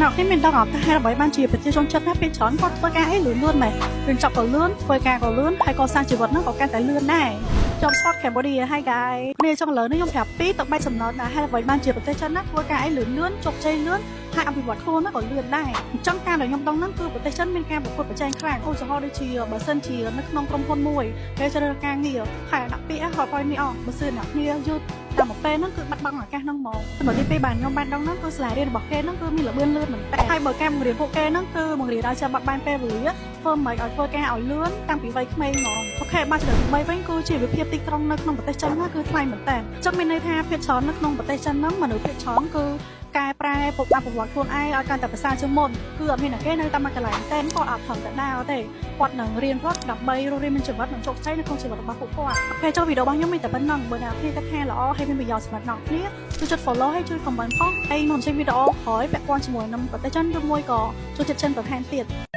អ្នកគ្នាមានដឹងអត់ថាហេតុអ្វីបានជាប្រជាជនចិនណាពេលច្រើនគាត់ធ្វើការអីលឿនលឿនមែនរៀនចប់ក៏លឿនធ្វើការក៏លឿនហើយកសាងជីវិតហ្នឹងក៏កាន់តែលឿនដែរ Job Spot Cambodia. Hi guys គ្នាចង់លើនេះខ្ញុំប្រាប់ពីទៅបែកចំណុចណាហេតុអ្វីបានជាប្រទេសចិនណាធ្វើការអីលឿនលឿនជោគជ័យលឿនហើយអភិវឌ្ឍខ្លួនហ្នឹងក៏លឿនដែរអញ្ចឹងការដែលខ្ញុំដឹងហ្នឹងគឺប្រទេសចិនមានការប្រកួតប្រជែងខ្លាំងឧទាហរណ៍ដូចជាបើសិនជានៅក្នុងក្រុមហ៊ុនមួយគេជ្រើសរើសការងារហើយដាក់ពាក្យហើយនេះអស់បើសិនអ្នកគ្នាយឺតតាមមួយពេលហ្នឹងគឺបាត់បង់ឱកាសហ្នឹងហ្មងចំណុចទី2បាទខ្ញុំបានដឹងហ្នឹងគឺសាលារៀនរបស់គេហ្នឹងគឺមានល្បឿនលឿនមែនតើហើយបើការបង្រៀនពួកគេហ្នឹងគឺបង្រៀនឲ្យចេះបត់បែនពេលវេលាធ្វើមិនឲ្យធ្វើការឲ្យលឿនតាំងពីវ័យក្មេងហ្មង OK បាទចំណុចទី3វិញគឺជាវិភាគទីក្រុងនៅក្នុងប្រទេសចិនណាគឺថ្លៃមែនតើអញ្ចឹងមានន័យថាភាគច្រើននៅក្នុងប្រទេសចិនហ្នឹងមនុស្សភាគច្រើនគឺកែប្រែពុកអភិវឌ្ឍខ្លួនឯងឲ្យកាន់តែប្រសើរជាងមុនគឺអត់មានអ្នកគេនៅតាមមួយកន្លែងទេគាត់អត់ត្រឹមតែដើរទេគាត់នឹងរៀនរត់ដើម្បីរស់រានមានជីវិតនិងជោគជ័យនៅក្នុងជីវិតរបស់ពួកគាត់OK ចូលវីដេអូរបស់ខ្ញុំមានតែប៉ុណ្ណឹងបើអ្នកគ្នាគិតថាល្អហើយមានប្រយោជន៍សម្រាប់អ្នកគ្នាជួយចុច follow ហើយជួយ comment ផងហើយនឹងចេញវីដេអូក្រោយពាក់ព័ន្ធជាមួយនឹងប្រទេសចិនឬមួយក៏ចូលចិត្តចិនបន្ថែមទៀត។